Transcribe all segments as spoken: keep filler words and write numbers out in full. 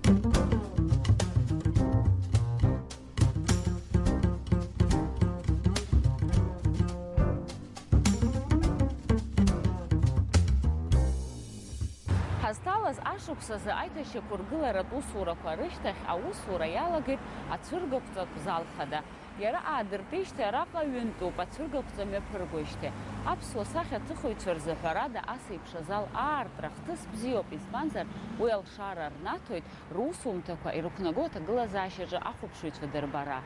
Ҳазҭалаз ашықәсазы аиҭашьақәыргыларатә усурақәа рышьҭахь аусура иалагеит ацәыргақәҵатә зал хада. Иара аадыртижьҭеи араҟа ҩынтәуп, ацәыргақәҵа мҩаԥыргоижьҭеи. Аԥсуа сахьаҭыхыҩцәа рзы, ҳәарада, ас еиԥш азал аартра хҭыс бзиоуп, избанзар, уи алшара рнаҭоит русумҭақәа ирықәнаго аҭагылазаашьаҿы ахәаԥшыҩцәа дырбара.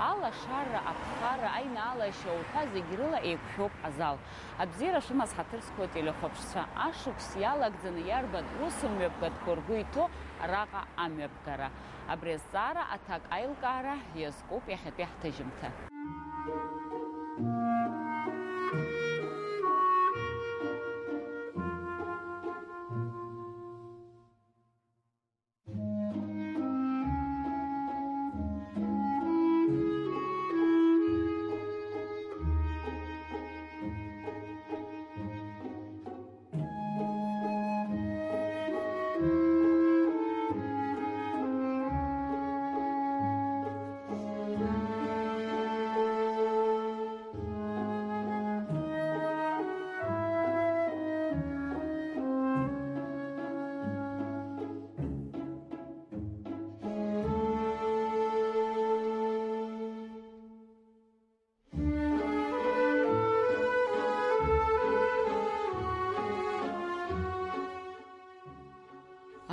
Алашара, аԥхара, аинаалашьа уҳәа зегь рыла еиқәшәоуп азал. Абзиара шәымаз ҳаҭыр зқәу ателехәаԥшцәа, ашықәс иалагӡаны иарбан усмҩаԥгатәқәоу ргәы иҭоу араҟа амҩаԥгара? Абри азҵаара аҭак аилкаара иазкуп иахьатәи ҳҭыжьымҭа.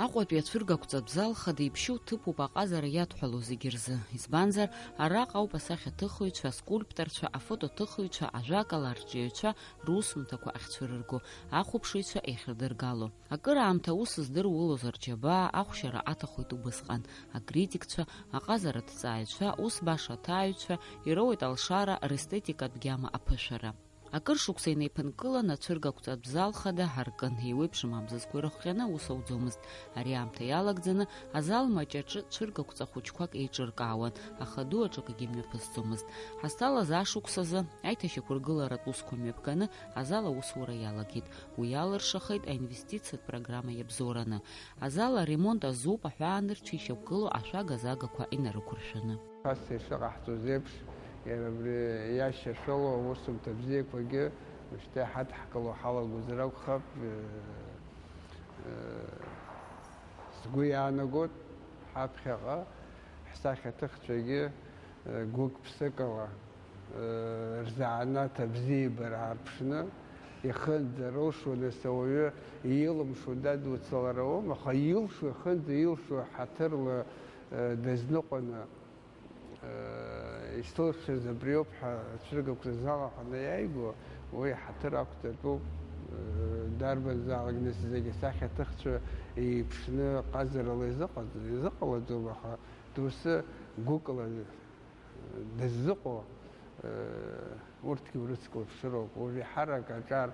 Аҟәатәи ацәыргақәҵатә зал хада иԥшьоу ҭыԥуп аҟазара иадҳәалоу зегьы рзы. Избанзар, араҟа ауп асахьаҭыхыҩцәа, аскульпторцәа, афотоҭыхыҩцәа, ажәакала, арҿиаҩцәа русумҭақәа ахьцәырырго, ахәаԥшыҩцәа еихьырдыргало. Акыраамҭа аус здыруа улозар џьабаа, ахәшьара аҭахоит убысҟан. Акритикцәа, аҟазараҭҵааҩцәа, ус баша аҭааҩцәа ироуеит алшара, рестетикатә гьама аԥышәара. Акыр шықәса инеиԥынкыланы ацәыргақәҵатә зал хада ҳаркын, еиуеиԥшым амзызқәа ирыхҟьаны аус ауӡомызт. Ари аамҭа иалагӡаны азал маҷ аҿы цәыргақәҵа хәыҷқәак еиҿыркаауан, аха аду аҿы акгьы мҩаԥысӡомызт. Ҳазҭалаз ашықәсазы аиҭашьақәыргыларатә усқәа мҩаԥганы азал аусура иалагеит. Уи алыршахеит аинвестициатә программа иабзоураны. Азал аремонт азуп аҳәаанырцә ишьақәгылоу ашәага-загақәа инарықәыршәаны. Ԥаса ишыҟаҳҵоз еиԥш, иара абри иашьашәало аусумҭа бзиақәагьы уажәшьҭа иҳадҳкыло ҳалагозар акәхап, э, э, сгәы иаанагоит, ҳаԥхьаҟа ҳсахьаҭыхцәагьы, э, гәык-ԥсыкала, э, рзанааҭ абзиабара аарԥшны, ихынӡарылшо, нас ауаҩы илымшо дадуцалар ауам, аха илшо, ихынӡа илшо ҳаҭырла, э, дазныҟәаны, Исылшаз абриоуп ҳәа ацәыргақәҵа зал аҟны иааиго, уи ҳаҭыр ақәҵатәуп. Дарбанзаалак нас зегь асахьаҭыхцәа еиԥшны ҟазарала изыҟаҵ-, изыҟалаӡом, аха доусы гәыкала дыззыҟоу, урҭгьы урыцклаԥшыроуп. Уажә еиҳарак аҿар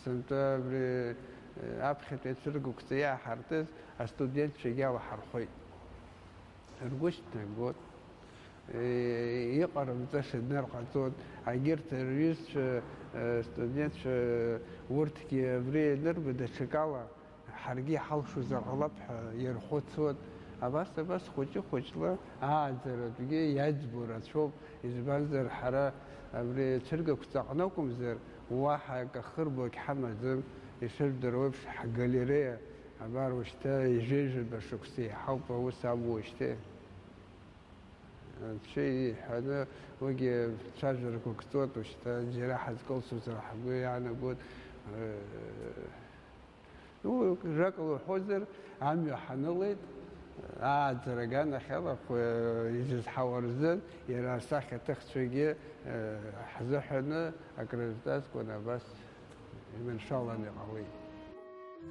сынтәа абри аԥхьатәи ацәыргақәҵа иааҳартыз астудентцәагьы алаҳархәеит. Ргәы шьҭнагоит. Иҟарымҵаша днарҟаҵоит. Агьырҭ рҩызцәа, студентцәа, урҭгьы абри ианырба, даҽакала ҳаргьы иҳалшозар ҟалап ҳәа ирхәыцуан. Абас, абас хәыҷы-хәыҷла ааӡаратәгьы иаӡбо рацәоуп, избанзар, ҳара абри ацәыргақәҵаҟны акәымзар, уаҳа акы ахырбо агьҳамаӡам, ишыжәдыруа еиԥш, ҳгалереиа Абар уажәшьҭа ҩажәа-ҩажәаба шықәса иҳауп аус амуижьҭеи. Анцәа иҳәаны уигьы цәажәарақәак ҵуеит уажәшьҭа, џьара ҳазкылсуазар ҳгәы иаанагоит. Ну, ажәакала уҳәозар, амҩа ҳанылеит, ааӡара аганахьала, изызҳауа рзын, иара асахьаҭыхцәагьы ҳзыҳәаны акрырҵазкуан абас. Иманшәалан иҟалеит.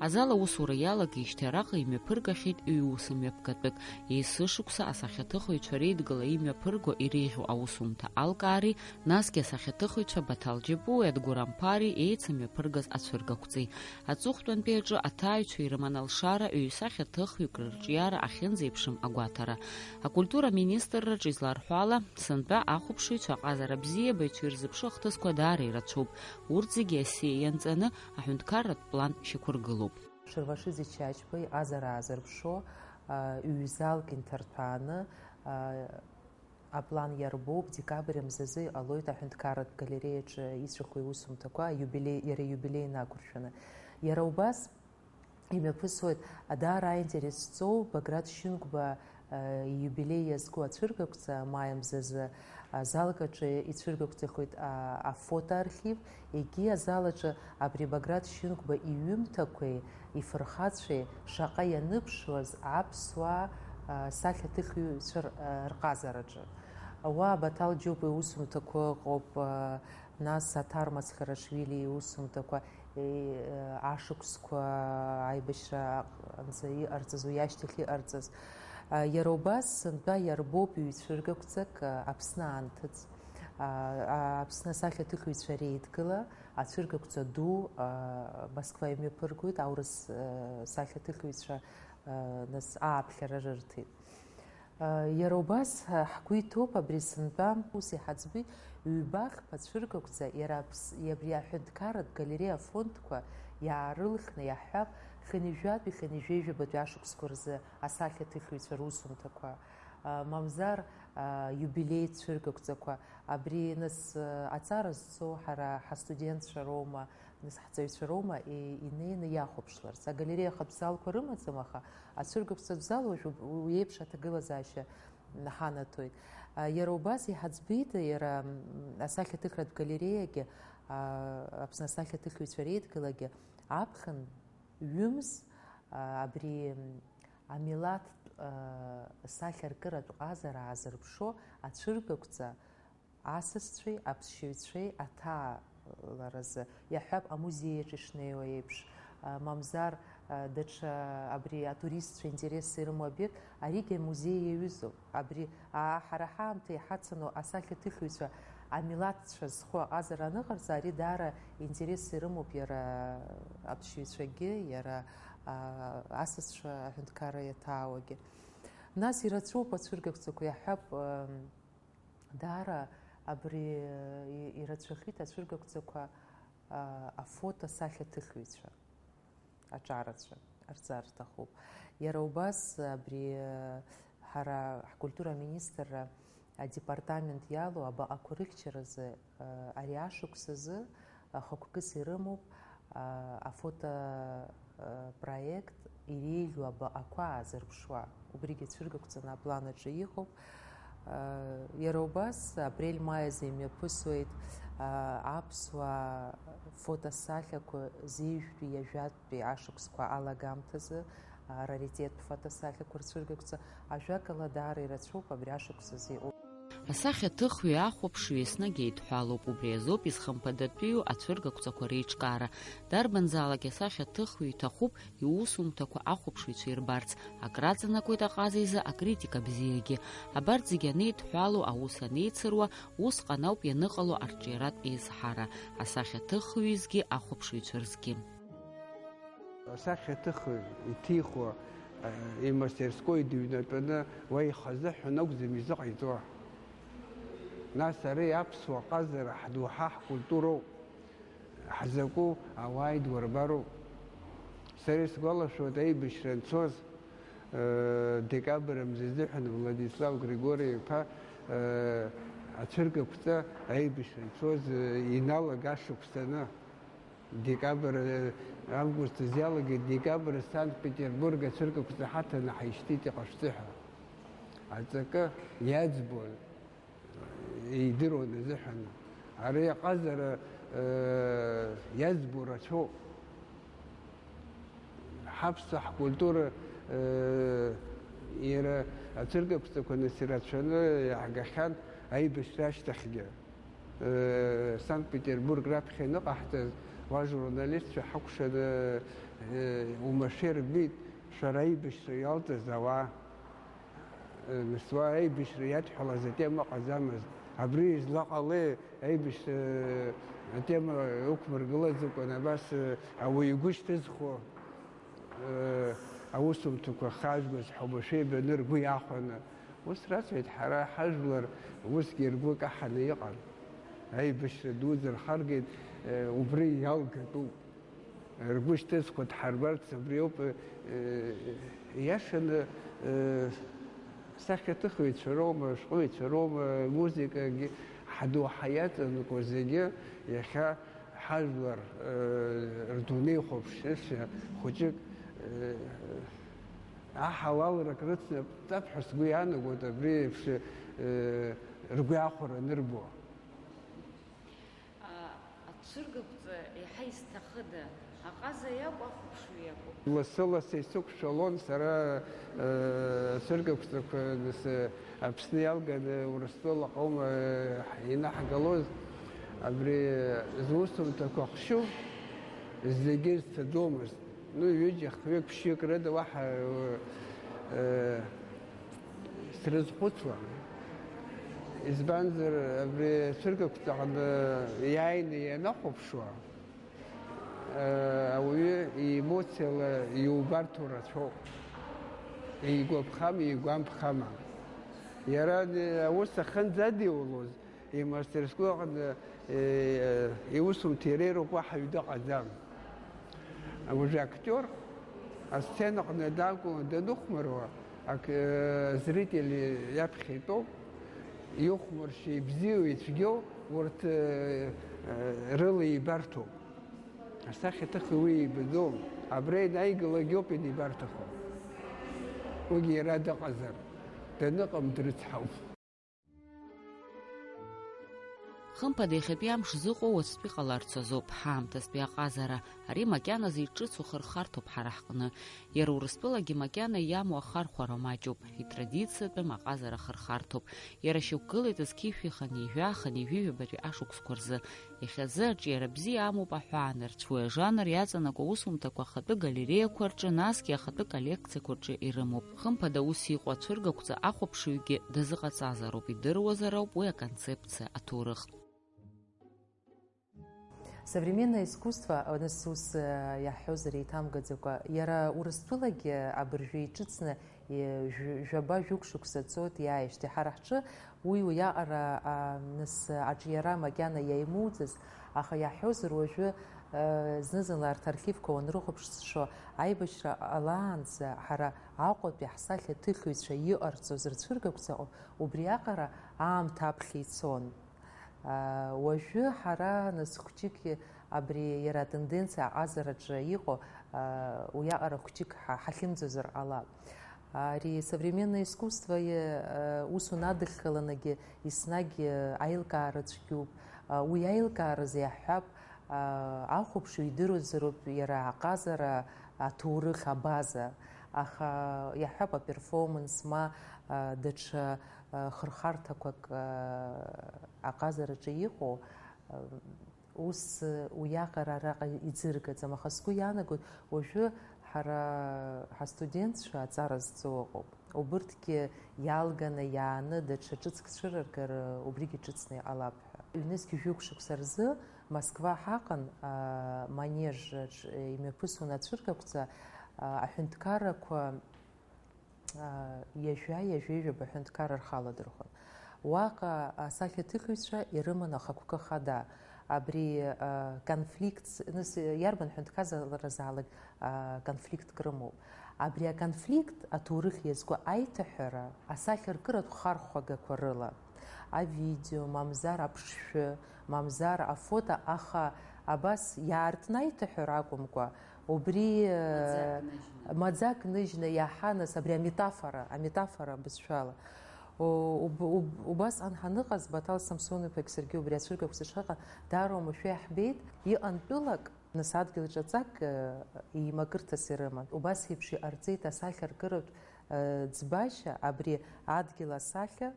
Азал аусура иалагеижьҭеи араҟа имҩаԥыргахьеит ҩ-ус мҩаԥгатәык. Есышықәса асахьаҭыхыҩцәа реидгыла имҩаԥырго иреиӷьу аусумҭа алкаареи, насгьы асахьаҭыхыҩцәа Баҭал Џьапуи Адгәыр Амԥари еицымҩаԥыргаз ацәыргақәҵеи. Аҵыхәтәантәи аҿы аҭааҩцәа ирыман алшара, ҩ-сахьаҭыхҩык рырҿиара ахьынӡеиԥшым агәаҭара. Акультура министрраҿы изларҳәо ала, сынтәа ахәаԥшыҩцәа аҟазара бзиабаҩцәа ирзыԥшу ахҭысқәа даара ирацәоуп. Урҭ зегьы асиа ианҵаны, аҳәынҭқарратә план шьақәыргылоуп. Шервашизе Чачба иҟазара аазырԥшуа, Ҩ-залк инҭарҭәааны, аплан иарбоуп, декабрь мзазы иҟалоит аҳәынҭқарратә галереиаҿы ицәахо иусумҭақәа, аиубилеи, иара иубилеи инақәыршәаны. Иара убас имҩаԥысуеит даара аинтерес зҵоу Баграт Шьынқәба ииубилеи иазку ацәыргақәҵа маи мзазы, азалк аҿы ицәыргақәҵахоит афотоархив, егьи азал аҿы абри Баграт Шьынқәба иҩымҭақәеи ифырхацәеи шаҟа ианыԥшуаз аԥсуаа сахьаҭыхҩцәа рҟазараҿы. Уа Баҭал Џьопуа иусумҭақәа ыҟоуп, нас Аҭар Мацхарашвили иусумҭақәа, ашықәсқәа аибашьра аҟынӡа иҟарҵаз, уи ашьҭахь иҟарҵаз. Иара убас сынтәа иарбоуп ҩ-цәыргақәҵак Аԥсны анҭыҵ. Аԥсны асахьаҭыхҩцәа реидгыла ацәыргақәҵа ду Москва имҩаԥыргоит, аурыс сахьаҭыхҩцәа нас ааԥхьара рырҭеит. Иара убас ҳгәы иҭоуп абри сынтәа, ус иҳаӡбеит, ҩба-хԥа цәыргақәҵа, иара абри аҳәынҭқарратә галереиа афондқәа иаарылхны, иаҳҳәап, хынҩажәатәи хынҩажәеижәабатәи ашықәсқәа рзы асахьаҭыхҩцәа русумҭақәа, мамзар, иубилеитә цәыргақәҵақәа, абри нас аҵара зҵо ҳара ҳастудентцәа роума, нас ҳҵаҩцәа роума инеины иахәаԥшларц. Агалереиа ахатә залқәа рымаӡам, аха ацәыргақәҵатә зал уажә уи еиԥш аҭагылазаашьа ҳанаҭоит. Иара убас иҳаӡбеит, иара асахьаҭыхратә галереиагьы, Аԥсны асахьаҭыхҩцәа реидгылагьы аԥхын ҩымз абри амилаҭтә сахьаркыратә ҟазара аазырԥшуа ацәыргақәҵа асасцәеи аԥсшьаҩцәеи аҭааларазы, иаҳҳәап, амузеи аҿы ишнеиуа еиԥш, мамзар, даҽа абри атуристцәа интересс ирымоу обиект, аригьы амузеи иаҩызоуп. Абри, аа, ҳара ҳаамҭа иҳацану асахьаҭыхҩцәа амилаҭцәа зху аҟазара аныҟарҵа, ари даара интересс ирымоуп иара аԥсшьаҩцәагьы, иара, аа, асасцәа аҳәынҭқарра иаҭаауагьы. Нас ирацәоуп ацәыргақәҵақәа, иаҳҳәап, ам, даара абри, и-, ирацәахеит ацәыргақәҵақәа, а, афото сахьаҭыхҩцәа аҿарацәа рҵар рҭахуп. Иара убас абри, а, ҳара ҳкультура аминистрра адепартамент иалоу абаҟақәа рыхьчаразы, а, ари ашықәс азы, а, хықәкыс ирымоуп, а, афото, а, проект иреиӷьу абаҟақәа аазырԥшуа. Убригьы ацәыргақәҵаны аплан аҿы иҟоуп. Иара убас апрель-маи азы имҩаԥысуеит аԥсуаа фотосахьақәа зежәтәи ҩажәатәи ашықәсқәа алагамҭазы араритеттә фотосахьақәа рцәыргақәҵа. Ажәакала, даара ирацәоуп абри ашықәс азы иҟоу. Асахьаҭыхҩы, ахәаԥшҩы еснагь еидҳәалоуп, убри азоуп изхымԥадатәиу ацәыргақәҵақәа реиҿкаара. Дарбанзаалак асахьаҭыхҩы иҭахуп иусумҭақәа ахәаԥшыҩцәа ирбарц, акраҵанакуеит аҟаза изы акритика бзиагьы. Абарҭ зегьы анеидҳәалоу, аус анеицыруа, усҟан ауп ианыҟало арҿиаратә еизҳара, асахьаҭыхҩы изгьы ахәаԥшыҩцәа рзгьы. Асахьаҭыхҩы иҭихуа, э, имастерской дыҩнатәаны уа ихазыҳәан акәӡам изыҟаиҵо. Нас ари аԥсуа ҟазара ҳдоуҳа ҳкультуроуп. Ҳзакәу ауаа идурбароуп. Сара исгәалашәоит аибашьра анцоз, э, декабрь мза изыҳәан Владислав Григори-иԥа, э, ацәыргақәҵа аибашьра анцоз, э, иналага ашықәсаны, декабрь, э, август азы иалагеит, декабрь Санкт-Петербург ацәыргақәҵа ҳаҭаны ҳаишьҭит иҟашәҵы ҳәа. Аҵакы иаӡбон. Идыруан азыҳәан. Ари аҟазара, э, иазбо рацәоуп. Ҳаԥсуа ҳкультура, э, иара ацәыргақәҵақәа нас ирацәаны иаҳгахьан аибашьра ашьҭахьгьы. Э, Санкт-Петербург раԥхьа ианыҟаҳҵаз, уа журналистцәа ҳакәшаны, э, умашәа ирбеит, шәара аибашьра иалҵыз ауаа. Нас уа аибашьра иадҳәалаз атема ыҟаӡамызт. Абри излаҟалеи аибашьра атема ықәмыргылаӡакәан абас ауаҩы игәы шьҭызхуа аусумҭақәа хажәгоз ҳәа уамашәа ибаны ргәы иахәаны. Ус рацәеит ҳара ҳажәлар, усгьы ргәы каҳаны иҟан. Аибашьра дуӡӡа рхаргеит, убри иалгатәуп. Ргәы шьҭызхуа дҳарбарц абриоуп, э, иашаны, э, сахьаҭыхыҩцәа роума, ашәҟәыҩҩцәа роума, музыкагьы ҳдоуҳа иаҵанакуа зегьы иахьа ҳажәлар, э, рдунеихәаԥшышьа хәыҷык, э, аҳалалрак рыцнаптап ҳәа сгәы иаанагоит абри еиԥш, э, ргәы иахәара анырбо. А, ацәыргақәҵа еиҳа изҭахыда? Аҟаза иакәу, ахәаԥшҩы иакәу? Лассы-лассы исықәшәалон сара, э, ацәыргақәҵақәа, нас, э, Аԥсны иалганы Урыстәылаҟа аума, э, инаҳгалоз. Абри, э, зусумҭақәа хшьу зегьы зцаӡомызт. Ну, ҩыџьа, хҩык, ԥшьҩык рыда уаҳа, э, срызхәыцуан. Избанзар, абри ацәыргақәҵаҟны иааины ианахәаԥшуа, э, ауаҩы иемоциала иубарҭоу рацәоуп. Игәаԥхама, игәамԥхама. Иара, э, аус ахьынӡадиулоз, имастерскои аҟны, э, иусумҭа иреироуп, уаҳа ҩ дыҟаӡам. Уажәы актиор асценаҟны дакәын даныхәмаруа, ак-, э, зритель иаԥхьа итәоуп, ихәмаршьа ибзиоу, ицәгьоу урҭ, э, э, рыла ибарҭоуп. Асахьаҭыхҩы уи ибаӡом, абра ианааигалак иоуп ианибарҭахо. Уигьы иара дыҟазар, даныҟам дрыцҳауп. Хымԥада, иахьатәи амш зыҟоу уаҵәтәи ҟаларц азоуп, ҳаамҭазтәи аҟазара. Ари макьаназы иҿыцу хырхарҭоуп ҳара ҳҟны. Иара Урыстәылагьы макьана иамоу ахархәара маҷуп, итрадициатәым аҟазара хырхарҭоуп. Иара шьақәгылеит зқьи жәшәи хынҩажәа, хынҩажәи ҩбатәи ашықәсқәа рзы. Иахьазы аҿиара бзиа амоуп аҳәаанырцә, уи ажанр иаҵанакуа аусумҭақәа ахатәы галереиақәа рҿы, насгьы ахатәы коллекциақәа рҿы ирымоуп. Хымԥада, ус иҟоу ацәыргақәҵа ахәаԥшыҩгьы дазыҟаҵазароуп, идыруазар ауп уи аконцепциа, аҭоурых. Современное искусство, нас ус, э, иаҳҳәозар еиҭамгаӡакәа, иара Урыстәылагьы абыржәы иҿыцны, э, жәа-, жәаба-жәохә шықәса ҵуеит иааижьҭеи. Ҳара ҳҿы уи уиаҟара, а, нас аҿиара макьана иаимуӡац, аха иаҳҳәозар уажәы, э, зны-зынла арҭ архивқәа уанрыхәаԥшшо, аибашьра ҟалаанӡа ҳара Аҟәатәи ҳсахьаҭыхҩцәа иҟарҵоз рцәыргақәҵа убриаҟара аамҭа аԥхьа ицон. Уажәы ҳара, нас, хәҷык абри иара атенденциа аҟазараҿы иҟоу, уиаҟара хәҷык ҳа-, ҳахьымӡозар ҟалап. Ари современное искусство, усумҭа адыххыланагьы еснагь аилкаара цәгьоуп. Уи аилкааразы иаҳҳәап, ахәаԥшыҩ идыруазароуп иара аҟазара аҭоурых абаза. Аха иаҳҳәап, аперформанс ма, даҽа хырхарҭақәак аҟазараҿы иҟоу, ус уиаҟара араҟа иӡыргаӡам, аха сгәы иаанагоит, уажәы ҳара ҳастудентцәа аҵара зҵоу ыҟоуп. Убырҭгьы иалганы, иааны, даҽа ҿыцк цәырыргар, убригьы ҿыцны иҟалап ҳәа. Ҩнызқь жәохә шықәса рзы Москва ҳаҟан, а, Манежраҿ имҩаԥысуан ацәыргақәҵа, а, аҳәынҭқаррақәа, ҩажәа, ҩажәа ҩба ҳәынҭқарра рхы аладырхәон. Уаҟа асахьаҭыхҩцәа ирыман ахықәкы хада. Абри, а, конфликт, нас, иарбан ҳәынҭқарразаалак, а, конфликтк рымоуп. Абри аконфликт аҭоурых иазку аиҭаҳәара асахьаркыратә хархәагақәа рыла, авидео, мамзар аԥшшәы, мамзар афото, аха абас иаартны аиҭаҳәара акәымкәа, убри, э, маӡак ныжьны. Маӡак ныжьны иаҳа, нас, абри аметафора, аметафора бызшәала. О, уб-, уб-, убасҟан ҳаныҟаз, Баҭал Самсон-иԥагь саргьы убри ацәыргақәҵа шыҟан, даара уамашәа иаҳбеит, иҟан тәылак, нас, адгьыл ҿаҵак, э, еимакырҭас ирыман. Убас еиԥш иҟарҵеит асахьаркыратә, э, ӡбашьа, абри адгьыл асахьа,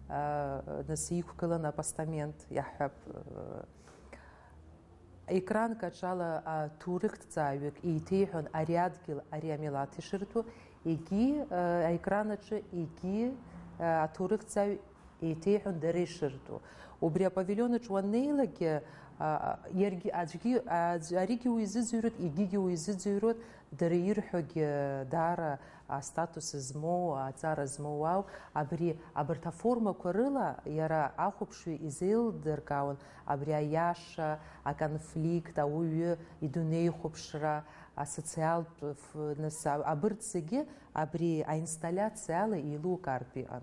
а, нас иқәгылан апостамент, иаҳҳәап, а, екранк аҿала аҭоурыхҭҵааҩык еиҭеиҳәон ари адгьыл, ари амилаҭ ишырҭо, егьи, а, аекран аҿы егьи, а, аҭоурыхҭҵааҩ еиҭеиҳәон дара ишырҭо. Убри апавилион аҿы уаннеилакгьы, А, а, иаргьы, аӡәгьы, аӡә-, аригьы уизыӡырҩуеит, егьигьы уизыӡырҩуеит, дара ирҳәогьы даара астатус змоу, аҵара змоу ауп. Абри, абарҭ аформақәа рыла иара ахәаԥшҩы изеилдыркаауан абри аиаша, аконфликт, ауаҩы идунеихәаԥшра, асоциалтә ф-, нас, а-, абырҭ зегьы абри аинсталлиациа ала еилукаартә иҟан.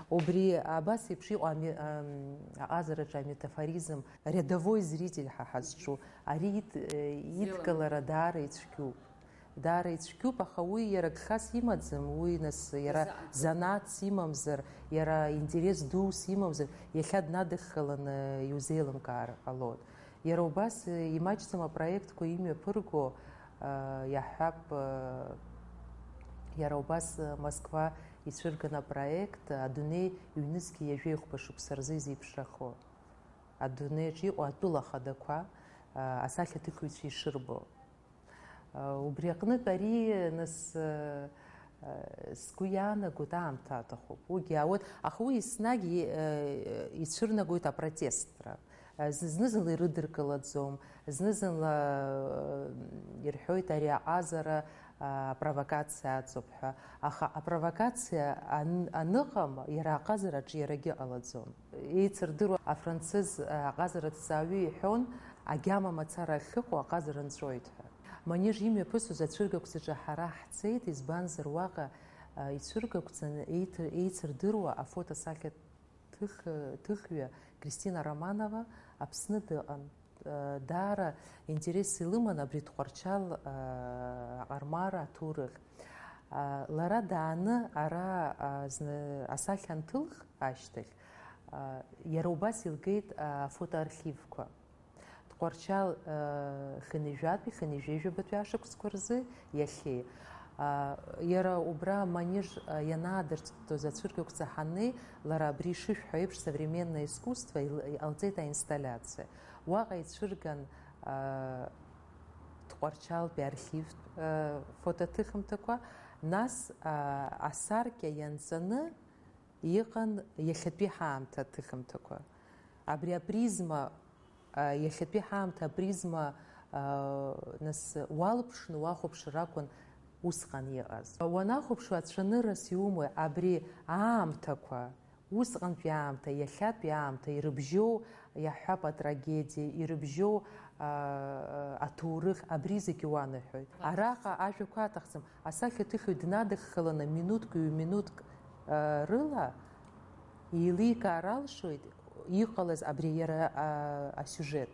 Убри абас еиԥш иҟоу ами-, ам, аҟазараҿы аметафоризм, рядовой зритель ҳәа ҳазҿу, ари ид-, э, идкылара даара ицәгьоуп. Даара ицәгьоуп, аха уи иара гхас имаӡам, уи нас иара занааҭс имамзар, иара интерес дус имамзар, иахьа днадыххыланы иузеилымкаар ҟалоит. Иара убас, э, имаҷӡам апроектқәа имҩаԥырго, э, иаҳҳәап, э, иара убас, э, Москва ицәырган апроект, адунеи ҩнызқьи ҩажәеи хәба шықәса рзы изеиԥшрахо. Адунеиаҿ иҟоу атәыла хадақәа, э, асахьаҭыхҩцәа ишырбо. Убри аҟнытә ари, нас, сгәы иаанагоит, аамҭа аҭахуп. Уигьы ауеит, аха уи еснагь ицәырнагоит апротестра. Зны-зынла ирыдыркылаӡом, зны-зынла ирҳәоит ари аҟазара апровокациа аҵоуп ҳәа. Аха апровокациа ан-, аныҟам, иара аҟазараҿы иарагьы ҟалаӡом. Еицырдыруа афранцыз аҟазараҭҵааҩы иҳәон, агьама мацара ахьыҟоу аҟазара нҵәоит ҳәа. Манеж имҩаԥысыз ацәыргақәҵаҿы ҳара ҳцеит, избанзар, уаҟа, а, ицәыргақәҵаны еиҭ-, еицырдыруа афотосахьаҭых-, ҭыхҩы Кристина Романова Аԥсны дыҟан. А, даара интерес илыман абри Тҟәарчал, а, аҟармаара аҭоурых. А, лара дааны ара, а, зны асахьа анҭылх ашьҭахь, а, иара убас илгеит, а, афотоархивқәа. Тҟәарчал, э, хынҩажәатәи хынҩажәижәабатәи ашықәсқәа рзы иахьеи. А, иара убра Манеж, а, ианаадыртыз ацәыргақәҵа ҳаннеи, лара абри ишышәҳәо еиԥш современное искусство ил-, иҟалҵеит аинсталлиациа. Уаҟа ицәырган, а, Тҟәарчалтәи архивтә, а, фотоҭыхымҭақәа, нас, а, асаркьа ианҵаны, Иҟан иахьатәи ҳаамҭа аҭыхымҭақәа. Абри апризма, а, иахьатәи ҳаамҭа апризма, а, нас уалԥшны уахәаԥшыр акәын усҟан иҟаз. Уанахәаԥшуа, ацәаныррас иумои абри аамҭақәа, усҟантәи аамҭа, иахьатәи аамҭа ирыбжьоу, иаҳҳәап, атрагедиа, ирыбжьоу, а, аҭоурых, абри зегьы уанаҳәоит. Араҟа ажәақәа аҭахӡам. Асахьаҭыхҩы днадыххыланы минуҭк, ҩ-минуҭк, а, рыла еиликаар алшоит иҟалаз абри иара, а, асиужет.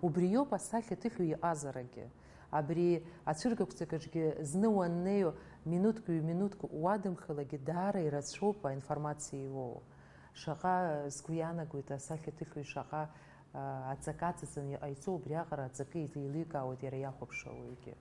Убриоуп асахьаҭыхҩы иҟазарагьы. Абри ацәыргақәҵагаҿгьы зны уаннеиу, минуҭк, ҩ-минуҭк уадымхалагьы даара ирацәоуп аинформациа иуоу. Шаҟа сгәы иаанагоит асахьаҭыхҩы шаҟа, а, аҵакы аҵаҵаны иҟаиҵо, убриаҟара аҵакы еиликаауеит иара иахәаԥшуа ауаҩгьы.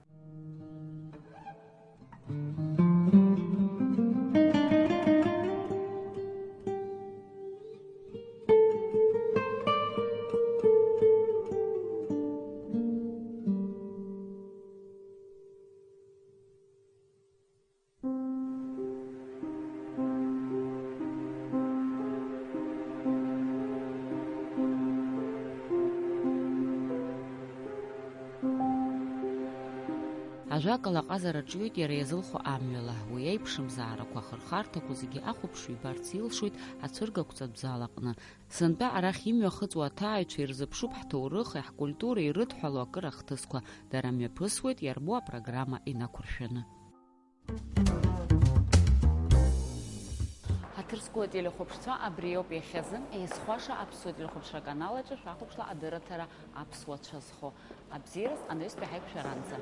Ажәакала, аҟазара ҿиоит иара иазылхо амҩала. Уи аиԥшымзаарақәа, ахырхарҭақәа зегьы ахәаԥшҩы ибарц илшоит ацәыргақәҵатә зал аҟны. Сынтәа арахь имҩахыҵуа аҭааҩцәа ирзыԥшуп ҳҭоурыхи ҳкультуреи ирыдҳәалоу акыр ахҭысқәа. Дара мҩаԥысуеит иарбоу апрограмма инақәыршәаны. Ҳаҭыр зқәу ателехәаԥшцәа, абри ауп иахьазы еизхәаша аԥсуа телехәаԥшра аканал аҿы шәахәаԥшла адырраҭара аԥсуа цәа зхо. Абзиараз анаҩстәи ҳаиқәшәаранӡа.